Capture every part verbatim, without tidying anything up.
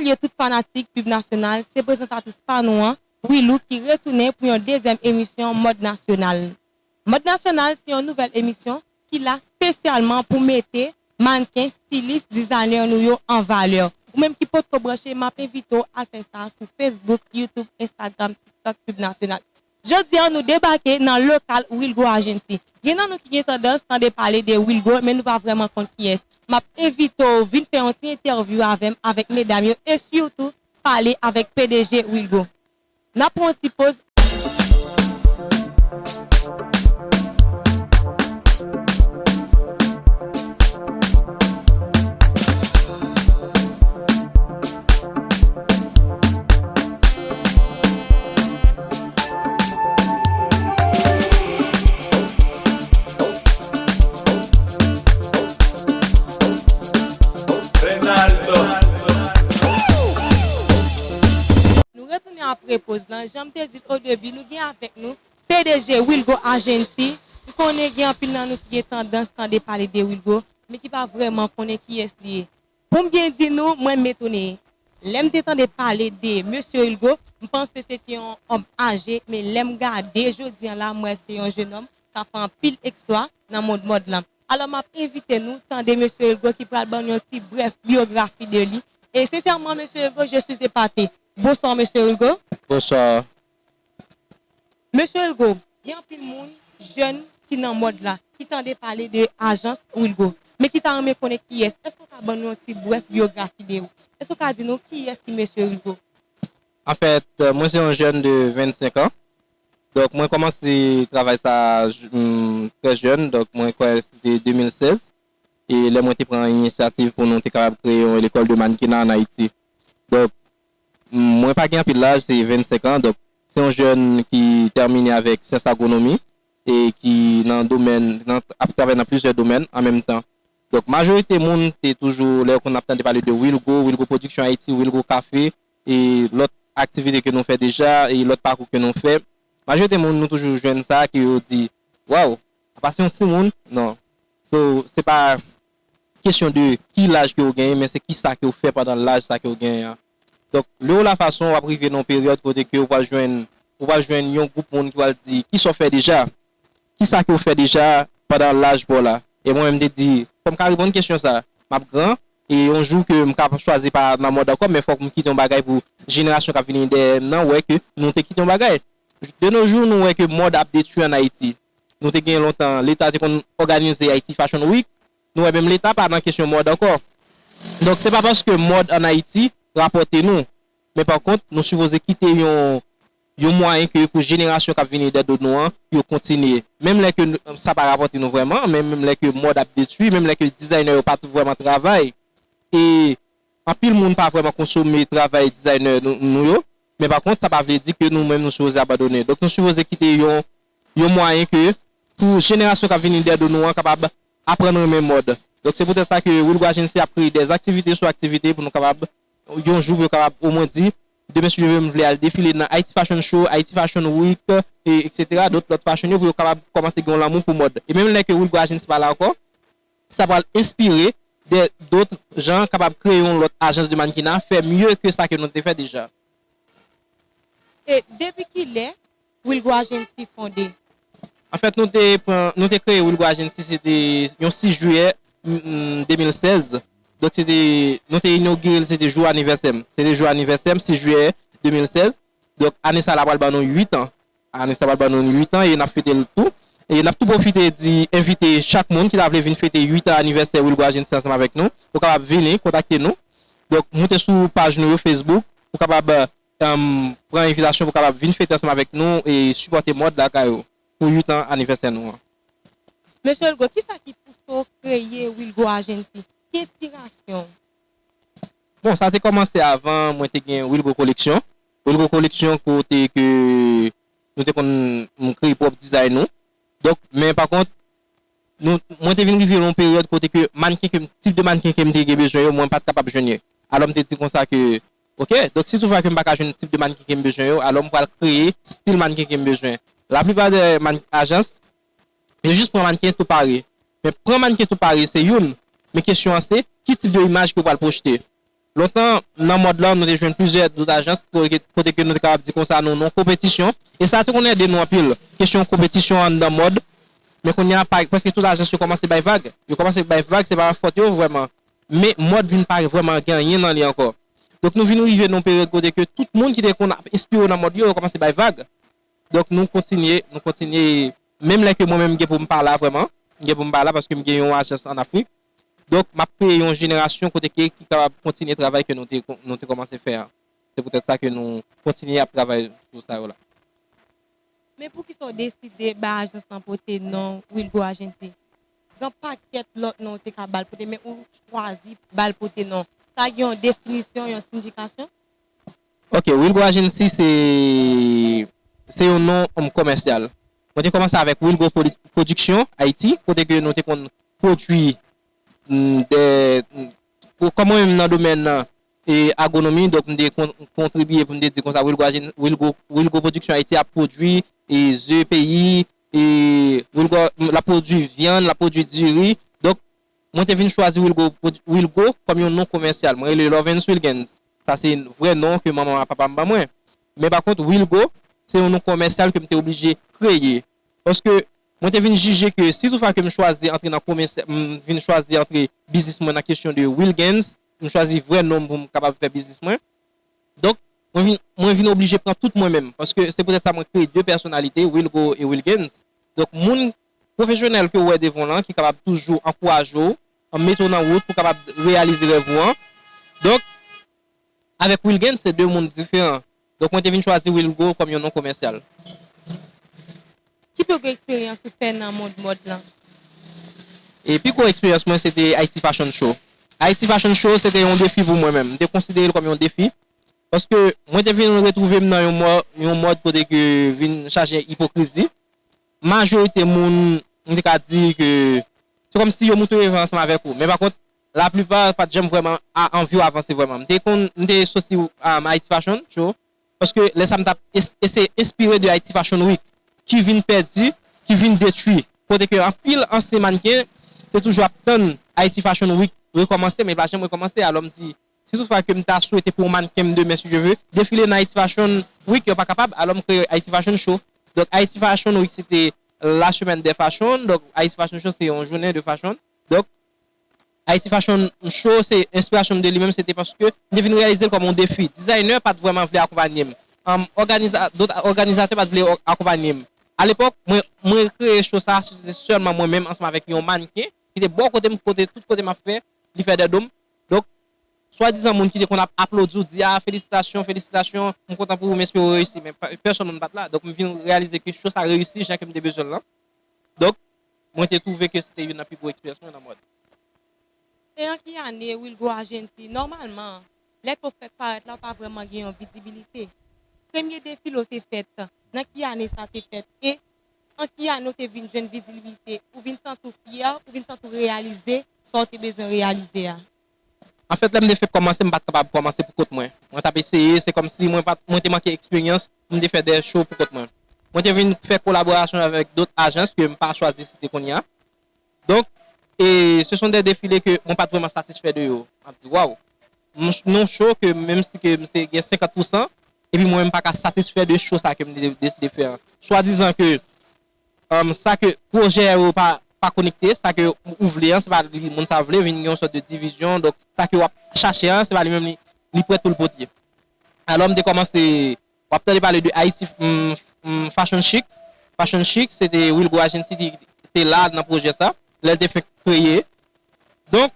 salye tout fanatik Pib Nasyonal, se prezantatris pa nou an, Wilou, ki retounen pou yon dezyèm emisyon Mòd Nasyonal. Mòd Nasyonal se yon nouvèl emisyon ki la espesyalman pou mete mannken, stilis, dizayner nou yo an valè. Ou menm ki potko branche, m ap envite w al fè sa sou Facebook, YouTube, Instagram, TikTok, Pib Nasyonal. Jodi a, nou debake nan lokal Wilgo Agency. Gen nan nou ki gen tandans tande pale de Wilgo, men nou pa vrèman konn kiyès. M ap envite w vin fè yon ti entèvyou avè m, avèk medam yo, e sitou pale avèk P D G Wilgo. N ap pran yon ti poz. Nou retounen apre poz lan. Jan m te di l o debi, nou gen avèk nou P D G Wilgo Agency. M konnen gen anpil nan nou ki gen tandans tande pale de Wilgo, men ki pa vrèman konnen kiyès li ye. Pou m byen di nou, mwen m etone. Lè m te tande pale de mesye Wilgo, m panse se te yon òm aje, men lè m gade jodi a la, m wè se yon jenòm k ap fè anpil eksplwa nan mond mòd lan. Alò, m ap envite nou tande mesye Wilgo ki pral ban nou yon ti brèf biyografi de li. E sensèman, mesye Wilgo, je suis épaté. Bonsoir, mesye Wilgo. Bonsoir. Mesye Wilgo, gen anpil moun, jèn, ki nan mòd la, ki tande pale de ajans Wilgo, men ki ta renmen konnen kiyès. Èske w ka ban nou yon ti brèf biyografi de ou? Èske w ka di nou kiyès ki mesye Wilgo? Anfèt, mwen se yon jèn de vennsenk an. Donk, mwen kòmanse travay sa a, mm, trè jèn. Donk, mwen kwè se te de mil sèz. E lè mwen te pran inisyativ pou nou te kapab kreye yon lekòl de mannequinat an Ayiti. Donk, mwen pa gen anpil laj, se vennsenk an. Donk, se yon jèn ki tèmine avèk syans agwonomi e ki nan domèn, nan, ap travay nan plizyè domèn an menm tan. Donk, majorite moun te toujou, lè yo konn ap tande pale de Wilgo, Wilgo Production Haïti, Wilgo Café, e lòt aktivite ke nou fè deja, e lòt pakou ke nou fè. Majorite moun, nou toujou jwenn sa, ke yo di, "Waw, apa se yon timoun?" Non. So, se pa kesyon de ki laj ke w genyen, men se ki sa ke w fè pandan laj sa ke w genyen an. Donk, le ou la fason, w ap rive nan yon peryòd kote ke w pral jwenn, ou pral jwenn yon gwoup moun ki pral di, "Kisa w fè deja? Kisa ke w fè deja pandan laj pa w la?" E mwen menm, m te di, fò m ka reponn kesyon sa a. M ap gran, e yon jou ke m ka chwazi pa nan mòd ankò, men fòk m kite yon bagay pou jenerasyon k ap vini dèyè m nan wè ke nou te kite yon bagay. De nos jours, nou wè ke mòd ap detwi ann Ayiti. Nou te gen lontan, Leta te konn òganize Haiti Fashion Week. Nou wè menm Leta pa nan kesyon mòd ankò. Donk, se pa paske mòd ann Ayiti rapòte nou. Men pa kont, nou sipoze kite yon, yon mwayen ke pou jenerasyon k ap vini dèyè do nou an, yo kontinye. Menm lè ke nou, sa pa rapòte nou vrèman, men menm lè ke mòd ap detwi, menm lè ke dizayner yo pa t vrèman travay, e anpil moun pa vrèman konsome travay dizayner nou, nou yo, men pa kont, sa pa vle di ke nou menm nou sipoze abandone. Donk, nou sipoze kite yon, yon mwayen ke pou jenerasyon k ap vini dèyè do nou an kapab aprann renmen mòd. Donk, se poutèt sa ke Wilgo Agency ap kreye dè aktivite sou aktivite pou nou kapab, yon jou, pou yo kapab omwen di, demen, si Dye vle, m vle al defile nan Haiti Fashion Show, Haiti Fashion Week, e, etsetera, dòt lòt fashion yo, pou yo kapab kòmanse gen yon lanmou pou mòd. E menm lè ke Wilgo Agency pa la ankò, sa pral enspire dè dòt jan kapab kreye yon lòt ajans de mannequinat, fè mye ke sa ke nou te fè deja. E depi kilè Wilgo Agency fonde? Anfèt, nou te pran, nou te kreye Wilgo Agency, se te yon sis jiyè, mm, de mil sèz. Donk, se te, nou te inogire l, se te jou anivèsè m. Se te jou anivèsè m, sis jiyè de mil sèz. Donk, ane sa la pral ban nou uit an. Ane sa pral ban nou uit an e n ap fete l tou. E n ap tou pwofite di, envite chak moun ki ta vle vin fete uit an anivèsè Wilgo Agency ansanm avèk nou, ou kapab vini, kontakte nou. Donk, moute sou paj nou yo Facebook, ou kapab, em, pran envitasyon pou kapab vin fete ansanm avèk nou e sipòte mòd lakay ou pou uit an anivèsè nou an. Mesye Wilgo, kisa ki pouse w kreye Wilgo Agency? Ki enspirasyon w? Bon, sa te kòmanse avan, mwen te gen Wilgo Collection. Wilgo Collection kote ke nou te konn, m, kreye pwòp dizay nou. Donk, men pa kont, nou, mwen te vin rive yon peryòd kote ke mannken ke m, tip de mannken ke m te gen bezwen yo, mwen pa t kapab jwenn yo. Alò, m te di konsa ke, oke, donk si toutfwa ke m pa ka jwenn tip de mannken ke m bezwen yo, alò m pral kreye stil mannken ke m bezwen. Laplipa de mann-, ajans, yo jis pran mannken tou pare. Men pran mannken tou pare, se youn. Men kesyon an se, ki tip de imaj ke w pral pwojte? Lontan, nan mòd la, nou te jwenn plizyè dòt ajans kote, kote ke nou te kapab di konsa nou nan konpetisyon. E sa te konn ede nou anpil. Kesyon konpetisyon anndan mòd. Men kounye a, pa, prèske tout ajans yo kòmanse bay vag. Yo kòmanse bay vag, se pa fòt yo vrèman. Men mòd vin pa vrèman gen anyen nan li ankò. Donk nou vin rive nan yon peryòd kote ke tout moun ki te konn ap enspire w nan mòd yo, yo kòmanse bay vag. Donk nou kontinye, nou kontinye, menm lè ke mwen menm m gen pou m pa la vrèman, m gen pou m pa la paske m gen yon ajans ann Afrik. Donk m ap kreye yon jenerasyon kote ke ki kapab kontinye travay ke nou te, nou te kòmanse fè a. Se poutèt sa ke nou kontinye ap travay sou sa yo la. Men poukisa w deside bay ajans lan pote non Wilgo Agency? Gen pakèt lòt non w te ka ba l pote, men ou chwazi ba l pote non. Sa gen yon definisyon, yon siyifikasyon? Ok, Wilgo Agency se se yon non um, komèsyal. Mwen te kòmanse avèk Wilgo Produ- Production Haiti, kote ke nou te konn pwodui mm, de mm, pou- kòm mwen menm nan domèn nan e agwonomi, donk m te kon- kontribiye pou m te di konsa Wilgo Agen- Wilgo Wilgo Production Haiti ap pwodui e ze peyi e Wilgo m- l ap pwodui vyann, l ap pwodui diri. Donk mwen te vin chwazi Wilgo Produ- Wilgo kòm yon non komèsyal. Mwen rele Lovens Wilgens. Sa se vrè non ke manman ak papa m ban mwen. Men pa kont Wilgo se yon non komèsyal ke m te oblije kreye. Paske mwen te vin jije ke si toutfwa ke m chwazi antre nan komès, m vin chwazi antre biznis mwen nan kesyon de Wilgens, m chwazi vrè non m pou m kapab fè biznis mwen. Donk, mwen vin, mwen vin oblije pran tout mwen menm. Paske se poutèt sa mwen kreye de pèsonalite, Wilgo e Wilgens. Donk, moun pwofesyonèl ke w wè devan w lan, ki kapab toujou ankouraje w, mete w nan wout pou w kapab reyalize rèv ou an. Donk, avèk Wilgens, se de moun diferan. Donk, mwen te vin chwazi Wilgo kòm yon non komèsyal. Ki pi gwo eksperyans ou fè nan mond mòd lan? E pi gwo eksperyans mwen, se te Haiti Fashion Show. Haiti Fashion Show, se te yon defi pou mwen menm. M te konsidere l kòm yon defi. Paske mwen te vin retwouve m nan yon mò- yon mòd kote ke vin chaje ipokrizi. Majorite moun, m te ka di ke se kòmsi yo moute yo ansanm avèk ou. Men pa kont, laplipa pa t janm vrèman a- anvi w avanse vrèman. M te konn, m te soti um, Haiti Fashion Show, paske lè sa m t ap es- eseye enspire de Haiti Fashion Week, ki vin pèdi, ki vin detwi. Kote ke anpil ansyen mannken te toujou ap tann Haiti Fashion Week rekòmanse, men pa janm rekòmanse. Alò m di, si toutfwa ke m ta swete pou yon mannken m demen, si Dye vle, defile nan Haiti Fashion Week, yo pa kapab, alò m kreye Haiti Fashion Show. Donk, Haiti Fashion Week, se te la semaine des fashions. Donk, Haiti Fashion Show, se yon jounen de fashion. Donk, Haiti Fashion Show, se enspirasyon m de li menm, se te paske m te vin reyalize l kòm yon defi. Dizayner pa t vrèman vle akonpanye m. Um, òganiza- Dòt òganizatè pa t vle o- akonpanye m. Alepòk, mwen, mwen kreye show sa, se te sèlman mwen menm ansanm avèk yon mannken ki te bò kote m, kote tout kote m ap fè, li fè dèdo m. Donk, swadizan moun ki te konn ap aplodi w, di, a, felisitasyon, felisitasyon, m kontan pou ou, m espere w reyisi. Men pa- pèsonn moun pa t la. Donk, m vin reyalize ke show sa reyisi jan ke m te bezwen l lan. Donk, mwen te twouve ke se te youn nan pi gwo eksperyans mwen nan mòd. E an ki ane Wilgo Agency, nòmalman, lè ke w fèk parèt la, w pa vrèman gen yon vizibilite. Premye defile w te fèt, nan ki ane sa te fèt? E an ki ane w te vin jwenn vizibilite? Ou vin santi w fyè, ou vin santi w reyalize sa w te bezwen reyalize a? Anfèt, lè m te fèk kòmanse, m pa t kapab kòmanse pou kont mwen. Mwen t ap eseye, se kòmsi mwen pa t- mwen te manke eksperyans pou m te fè de show pou kont mwen. Mwen te vin fè kolaborasyon avèk dòt ajans ke m pa chwazi site kounye a. Donk, e ce sont des défilés ke mwen pa t vrèman satisfè de yo. M ap di, waw, m ch- nan show ke menm si ke m se gen senkant pousan, epi mwen menm pa ka satisfè de show sa ke m te deside fè an. Swadizan ke um, sa ke pwojè yo pa, pa konekte, sa ke ou vle an, se pa li moun sa vle, vin gen yon sòt de divizyon, donk sa ke w ap chache an, se pa li menm li, li prèt pou l pote. Alò, m te kòmanse, w ap tande pale de Haiti mm, mm, Fashion Chic. Fashion Chic, se te Wilgo Agency ki te la nan pwojè sa, lè l te fèk kreye. Donk,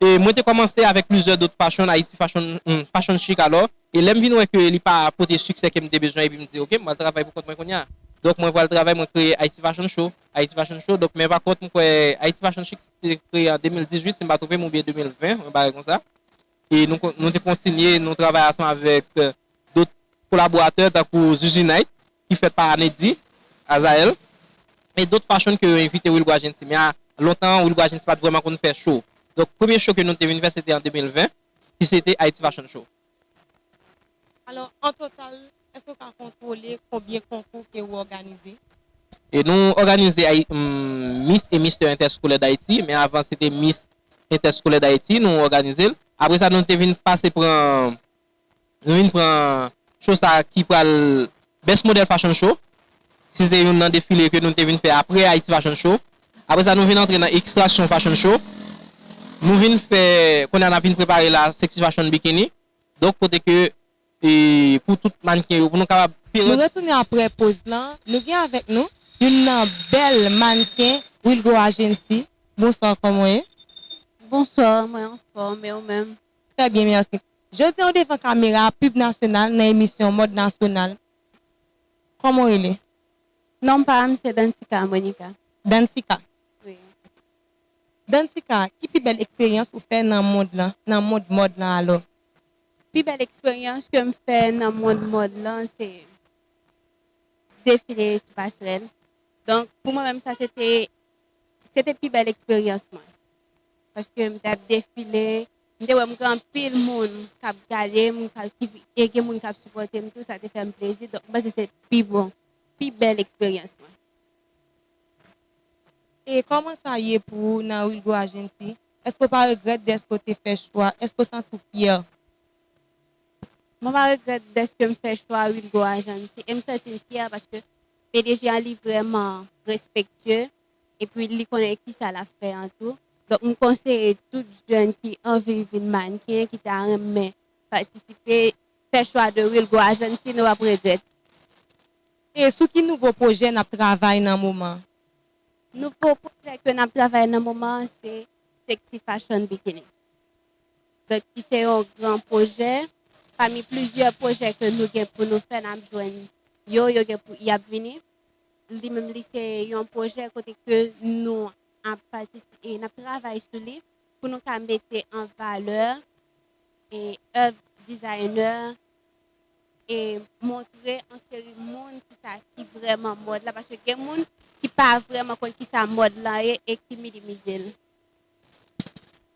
e mwen te kòmanse avèk plizyè dòt fashion, Haiti Fashion, mm, Fashion Chic alò. E lè m vin wè ke li pa pote siksè ke m te bezwen, epi m di, oke, m pral travay pou kont mwen kounye a. Donk, mwen pral travay, mwen kreye Haiti Fashion Show. Haiti Fashion Show, donk, men pa kont, m kwè Haiti Fashion Chic te kreye an de mil dizuit, si m pa twonpe m, oubyen de mil ven, yon bagay konsa. E nou, kon- nou te kontinye, nou travay ansanm avèk euh, dòt kolaboratè, tankou Zuzu Night, ki fèt pa Anedi, Azael, e dòt fashion ke yo envite Wilgo Agency. Men a lontan, Wilgo Agency pa t vrèman konn fè show. Donk, premye show ke nou te vin fè, se te an de mil ven, ki se te Haiti Fashion Show. Alò, an total, èske w ka kontwole konbyen konkou ke ou òganize? E nou òganize Ay- mm, Miss e Mister Interscolaire d'Haïti, men avan se te Miss Interscolaire d'Haïti, nou òganize l. Apre sa, nou te vin pase pran, nou vin pran show sa ki pral Best Model Fashion Show. Si se te youn nan defile ke nou te vin fè apre Haiti Fashion Show. Apre sa, nou vin antre nan Extraction Fashion Show. Nou vin fè, kounye a n ap vin prepare la Sexy Fashion Bikini. Donk, kote ke, e, pou tout mannken yo, pou nou kapab Nou retounen apre poz lan. Nou gen avèk nou youn nan bèl mannken Wilgo Agency. Bonswa, kòman w ye? Bonswa, mwen anfòm, e ou menm? Trè byen, mèsi. Jodi a, w devan kamera Pib Nasyonal nan emisyon Mòd Nasyonal. Kòman w rele? Non pa m se Dantika Monica. Dantika. Wi. Dantika, ki pi bèl eksperyans ou fè nan mond lan, nan mond mòd lan alò? Pi bèl eksperyans ke m fè nan mond mòd lan se defile sou pasrèl. Donk, pou mwen menm, sa se te, se te pi bèl eksperyans mwen. Paske m t ap defile, m te wè m gen anpil moun k ap gade m, k ap, ki, e gen moun k ap sipòte m tou, sa te fè m plezi. Donk, m panse se pi bon, pi bèl eksperyans mwen. E kòman sa ye pou ou nan Wilgo Agency? Èske w pa regrèt dèske w te fè chwa? Èske w santi w fyè? Mwen pa regrèt dèske m fè chwa Wilgo Agency e m santi m fyè paske P D G an li vrèman respektye epi li konnen kisa l ap fè an tou. Donk, m konseye tout jèn ki anvi vin mannken, ki ta renmen patisipe, fè chwa de Wilgo Agency, nou p ap regrèt. E sou ki nouvo pwojè n ap travay nan moman? Nouvo pwojè ke n ap travay nan moman an se Sexy Fashion Bikini. Donk, ki se yon gran pwojè. Pami plizyè pwojè ke nou gen pou nou fè, n ap jwenn yo, yo gen pou y ap vini. Li menm, li se yon pwojè kote ke nou ap patisipe, n ap travay sou li pou nou ka mete an valè e èv dizayner e montre an seri moun kisa ki vrèman mòd la, paske gen moun ki pa vrèman konn kisa mòd la ye e ki minimize l.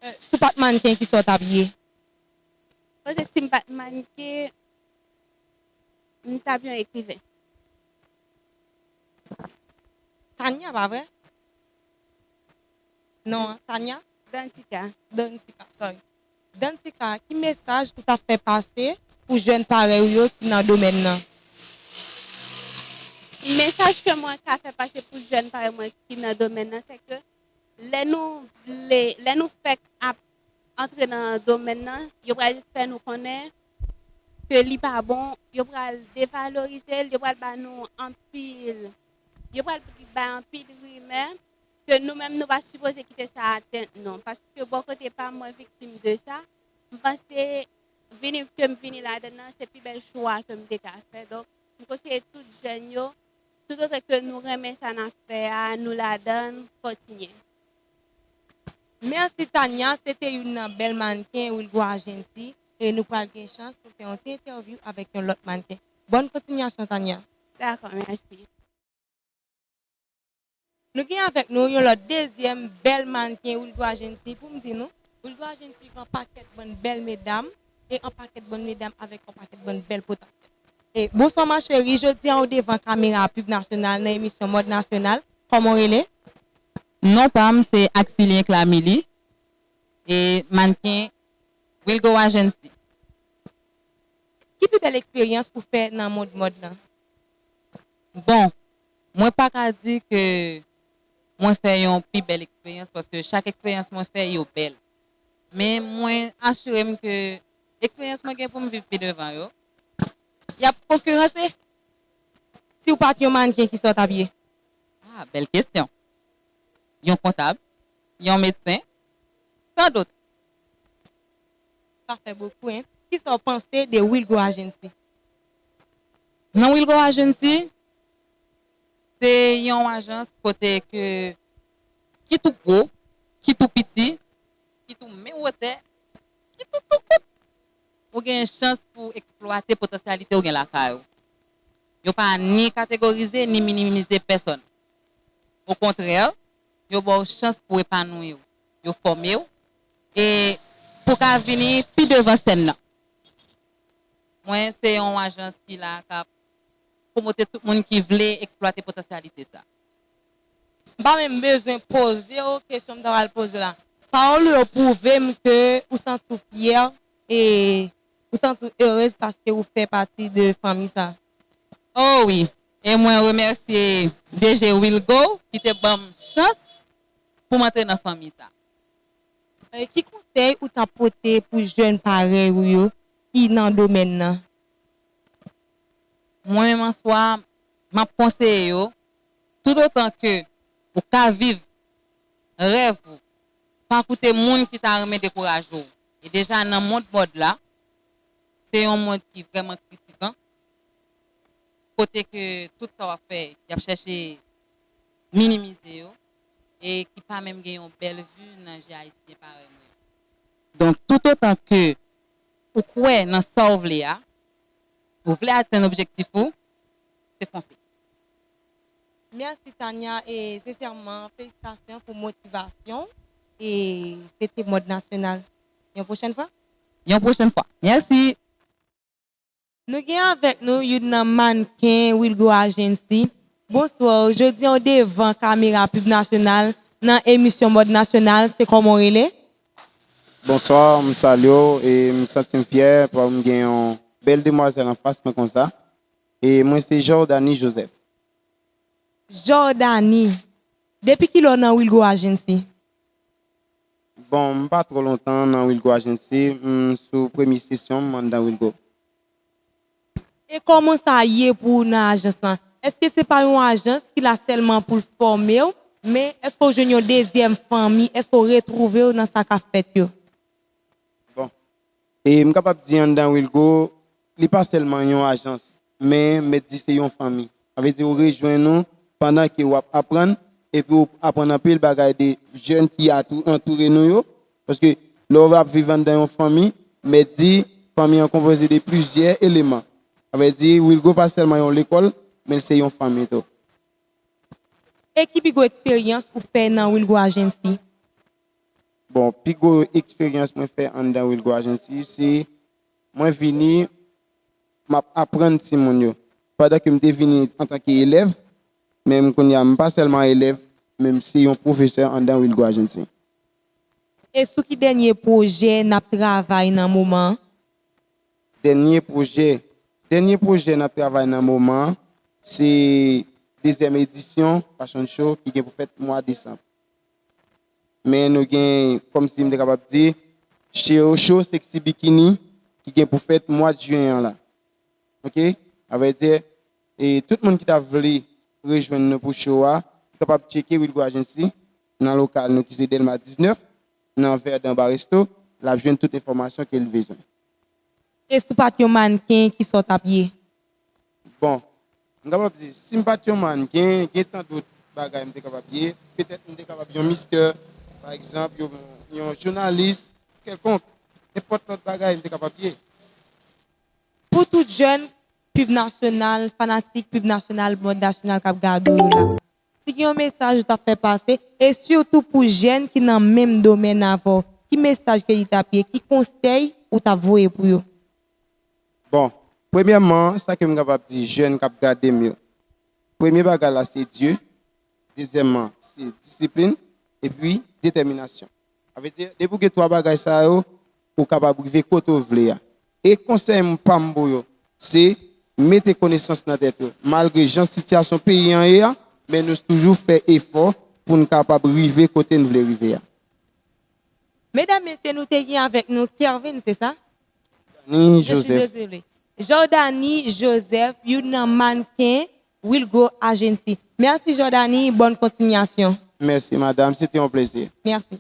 Eh, si w pa t mannken, kisa w t ap ye? Paske si m pa t mannken, m t ap yon ekriven. Tanya, pa vre? Non, Tanya? Dantika. Dantika, sorry. Dantika, ki mesaj ou ta fè pase pou jèn parèy ou yo ki nan domèn nan? Mesaj ke mwen ka fè pase pou jèn parèy mwen ki nan domèn nan, se ke lè nou vle, lè nou fèk ap antre nan domèn nan, yo pral fè nou konnen ke li pa bon, yo pral devalorize l, yo pral ba nou anpil, yo pral bay anpil rimè ke nou menm nou pa sipoze kite sa atenn nou. Paske bò kote pa m, mwen viktim de sa. M panse vini ke m vini ladan nan, se pi bèl chwa ke m te ka fè. Donk, m konseye tout jèn yo, toutotan ke nou renmen sa n ap fè a, nou ladan l, kontinye. Mèsi Tanya, se te youn nan bèl mannken Wilgo Agency, e nou pral gen chans pou fè yon ti entèvyou avèk yon lòt mannken. Bòn kontinyasyon, Tanya. Dakò, mèsi. Nou gen avèk nou yon lòt dezyèm bèl mannken Wilgo Agency pou m di nou. Wilgo Agency gen yon pakèt bann bèl medam e yon pakèt bann medam avèk yon pakèt bann bèl potansyèl. E bonswa ma chérie, jodi a ou devan kamera Pib Nasyonal nan emisyon Mòd Nasyonal. Kòman w rele? Non pa m se Axilien Clamily e mannken Wilgo Agency. Ki pi bèl eksperyans ou fè nan mond mòd lan? Bon, mwen pa ka di ke mwen fè yon pi bèl eksperyans, paske chak eksperyans mwen fè, yo bèl. Men mwen asire m ke eksperyans mwen gen pou m viv pi devan yo, y ap konkiranse. Si w pa t yon mannken, kisa w t ap ye? Ah, bèl kesyon. Yon kontab, yon medsen, tant d'autres. Sa fè bokou, en. Kisa w panse de Wilgo Agency? Nan Wilgo Agency, se yon ajans kote ke kit ou gwo, kit ou piti, kit ou men wotè, kit ou tou kout, ou gen chans pou eksplwate potansyalite ou gen lakay ou. Yo pa ni kategorize, ni minimize pèsòn. Okontrè, yo ba w chans pou w epanouyi w. Yo fòme w e pou w ka vini pi devan sèn nan. Mwen, se yon ajans ki la k ap pwomote tout moun ki vle eksplwate potansyalite sa. M pa menm bezwen poze w kesyon m ta pral poze w la. Pawòl ou yo pwouve m ke ou santi w fyè e ou santi w erez paske ou fè pati de fanmi sa. Oh wi, e mwen remèsye D G Wilgo ki te ban m chans pou m antre nan fanmi sa. E ki konsèy ou ta pote pou jèn parèy ou yo ki nan domèn nan? Mwen menm an swa, m ap konseye yo, toutotan ke ou ka viv rèv ou, pa koute moun ki ta renmen dekouraje w. E deja nan mond mòd la, se yon mond ki vrèman kritikan, kote ke tout sa w ap fè, y ap chèche minimize yo, e ki pa menm gen yon bèl vi nan je ayisyen parèy mwen. Donk, toutotan ke ou kwè nan sa w vle a, ou vle atenn objektif ou, se fonse. Mèsi Tania e sensèman felisitasyon pou motivasyon e se te mòd nasyonal. Yon pwochèn fwa? Yon pwochèn fwa. Mèsi. Nou gen avèk nou youn nan mannken Wilgo Agency. Bonswa, jodi a w devan kamera Pib Nasyonal nan emisyon Mòd Nasyonal, se kòman w rele? Bonswa, m salye w e m santi m fyè pou m gen yon bèl demwazèl anfas mwen konsa. E mwen se Jordany Joseph. Jordany, depi kilè w nan Wilgo Agency? Bon, m pa twò lontan nan Wilgo Agency, m sou premye sesyon m anndan Wilgo. E kòman sa ye pou w nan ajans lan? Èske se pa yon ajans ki la sèlman pou l fòme w, men èske w jwenn yon dezyèm fanmi? Èske w retwouve w nan sa k ap fèt yo? Bon, e m kapab di anndan Wilgo, li pa sèlman yon ajans, men mèt di se yon fanmi. Sa vle di ou rejwenn nou pandan ke w ap aprann, epi w aprann anpil bagay de jèn ki atou- antoure nou yo. Paske lè w ap viv anndan yon fanmi, mèt di fanmi an konpoze de plizyè eleman. Sa vle di Wilgo pa sèlman yon lekòl, men se yon fanmi tou. E ki pi gwo eksperyans ou fè nan Wilgo Agency? Bon, pi gwo eksperyans mwen fè anndan Wilgo Agency, se mwen vini, m ap aprann timoun yo. Pandan ke m te vini antanke elèv, men m kounye a m pa sèlman elèv, men m se yon pwofesè anndan Wilgo Agency. E sou ki dènye pwojè n ap travay nan moman an? Dènye pwojè, dènye pwojè n ap travay nan moman an, se dezyèm edisyon Fashion Show ki gen pou fèt mwa desanm. Men nou gen, kòmsi m te kapab di, show, show Sexy Bikini ki gen pou fèt mwa jen an la. Oke? Sa vle di, e tout moun ki ta vle rejwenn nou pou show a, kapab tcheke Wilgo Agency nan lokal nou ki se Dèlma diznèf, nan Vèdan Baresto, l ap jwenn tout enfòmasyon ke l bezwen. E si w pa t yon mannken, kisa w t ap ye? Bon, m kapab di, si m pa t yon mannken, gen tan dòt bagay m te kapab ye. Petèt m te kapab yon mistè, pa egzanp, yon, yon jounalis kèlkonk, nenpòt lòt bagay m te kapab ye. Pou tout jèn Pib Nasyonal, fanatik Pib Nasyonal, Mòd Nasyonal k ap gade w yo la, si gen yon mesaj ou t ap fè pase, e sitou pou jèn ki nan menm domèn avè w, ki mesaj ke li t ap ye, ki konsèy ou t ap voye pou yo? Bon, premyèman, sa ke m kapab di jèn k ap gade m yo, premye bagay la se Dye, dezyèmman, se disiplin, epi detèminasyon. Sa vle di, depi w gen twa bagay sa yo, ou kapab rive kote w vle a. E konsèy m pa m pou yo, se mete konesans nan tèt yo. Malgre jan sitiyasyon peyi an ye a, men nou toujou fè efò pou n kapab rive kote n vle rive a. Medam, mesye, nou te gen avèk nou Kervin, se sa? Ni Je suis Joseph. Désolé. Jordany Joseph, youn nan mannken Wilgo Agency. Mèsi Jordany, bòn kontinyasyon. Mèsi, madam. Se te yon plezi. Mèsi.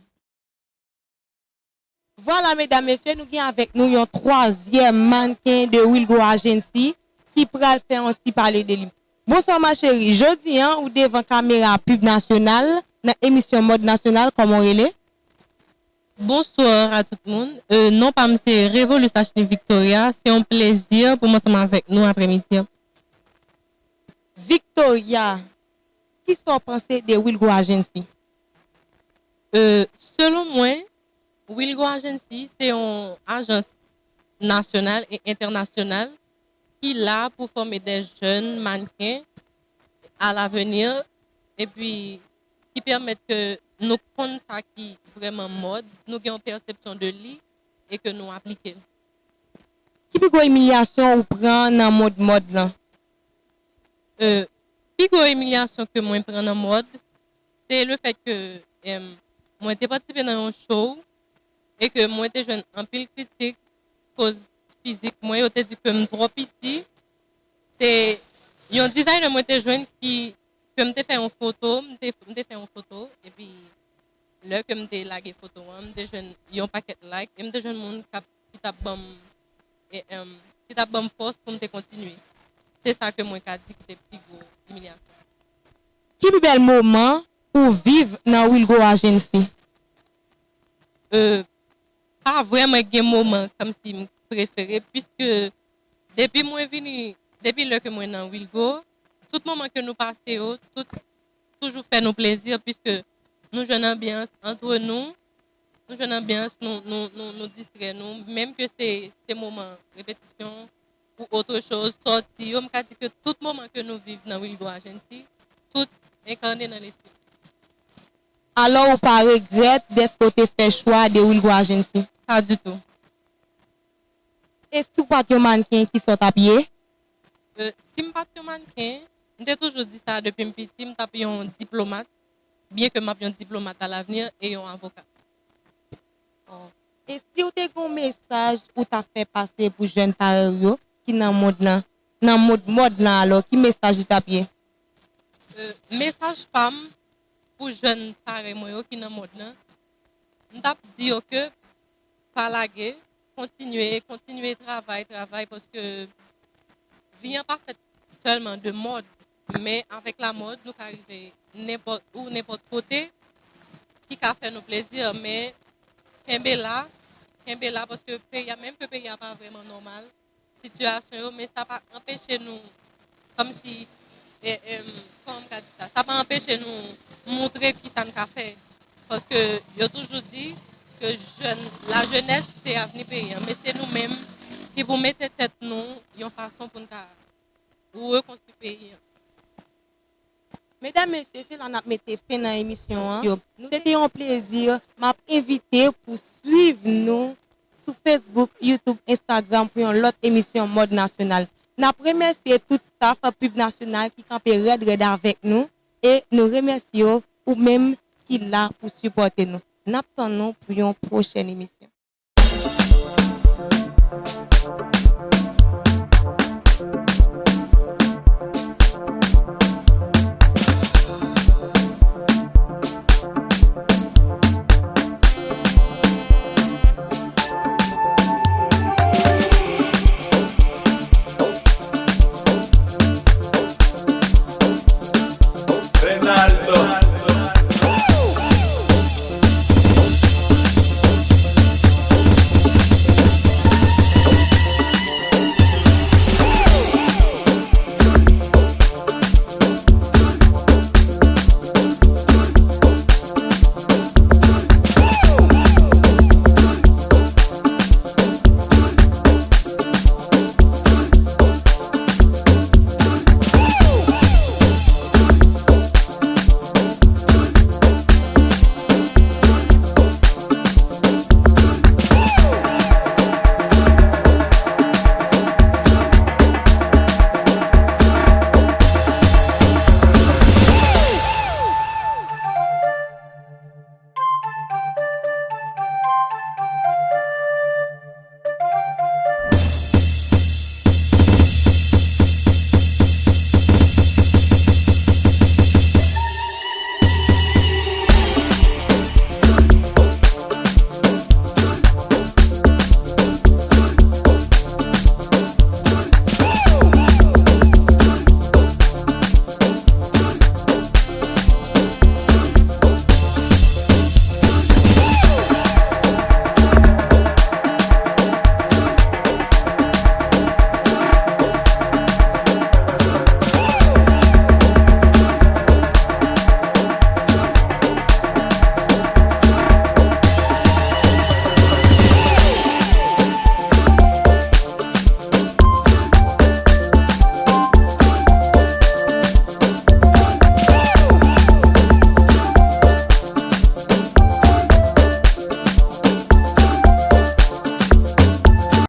Vwala, medam, mesye, nou gen avèk nou yon twazyèm mannken de Wilgo Agency ki pral fè yon ti pale de li. Bonswa, ma chérie. Jodi an, ou devan kamera Pib Nasyonal nan emisyon Mòd Nasyonal, kòman w rele? Bonsoir à tout le monde. Euh, non pa m se Revolus Ashley Victoria. Se yon plezi pou m ansanm avèk nou aprèmidi an. Victoria, kisa w panse de Wilgo Agency? Euh, selon mwen, Wilgo Agency se yon ajans nasyonal e entènasyonal ki la pou fòme de jèn mannken à l'avenir epi ki pèmèt ke nou konn sa ki vrèman mòd, nou gen yon pèsepsyon de li e ke nou aplike l. Ki pi gwo imilyasyon ou pran nan mond mòd lan? Euh, pi gwo imilyasyon ke mwen pran nan mòd, se le fèt ke, em, mwen te patisipe nan yon show e ke mwen te jwenn anpil kritik koz fizik mwen, yo te di ke m twò piti. Se yon designer mwen te jwenn ki, ke m te fè yon foto, m te, m te fè yon foto, epi lè ke m te lage foto an, m te jwenn yon pakèt like, e m te jwenn moun k ap, ki t ap ban m, e, em, ki t ap ban m fòs pou m te kontinye. Se sa ke mwen ka di ki te pi gwo imilyasyon. Ki pi bèl moman ou viv nan Wilgo Agency? Euh, pa vrèman gen moman kòmsi m prefere, piske depi mwen vini, depi lè ke mwen nan Wilgo, tout moman ke nou pase yo, tout toujou fè nou plezi, piske nou jwenn anbyans antre nou, nou jwenn anbyans, nou, nou, nou, nou distrè nou, menm ke se, se moman repetisyon ou otre choz, sòti yo, m ka di ke tout moman ke nou viv nan Wilgo Agency, tout enkane nan lespri. Alò, ou pa regrèt dèske w te fè chwa de Wilgo Agency? Pa ditou. E si w pa t yon mannken, kisa w t ap ye? Euh, si m pa t yon mannken, m te toujou di sa depi m piti, m t ap yon diplomat, byen ke m ap yon diplomat alavni e yon avoka. Oh. E si w te gen yon mesaj ou ta fè pase pou jèn parèy ou yo ki nan mond lan, nan mond mòd lan, alò, ki mesaj li t ap ye? Euh, mesaj pa m pou jèn parèy mwen yo ki nan mond lan, m t ap di yo ke pa lage, kontinye, kontinye travay, travay, paske vi an pa fèt sèlman de mòd, men avèk la mòd, nou ka rive nenpòt, ou nenpòt kote ki ka fè nou plezi, men kenbe la, kenbe la, paske peyi a, menm ke peyi a pa vrèman nòmal, sitiyasyon yo, men sa pa anpeche nou, kòmsi, e, em, kòman m ka di sa? Sa pa anpeche nou montre kisa n ka fè. Paske yo toujou di ke jèn, la jeunesse, se avni peyi an. Men se nou menm ki pou mete tèt nou yon fason pou n ka rekonstwi peyi an. Medam, mesye, se la n ap mete fen nan emisyon an. Yo, nou te yon plezi. M ap envite pou swiv nou sou Facebook, YouTube, Instagram pou yon lòt emisyon Mòd Nasyonal. N ap remèsye tout staff Pub Nasyonal ki kanpe rèd rèd avèk nou e nou remèsye w, ou menm ki la pou sipòte nou. N ap tann nou pou yon pwochèn emisyon.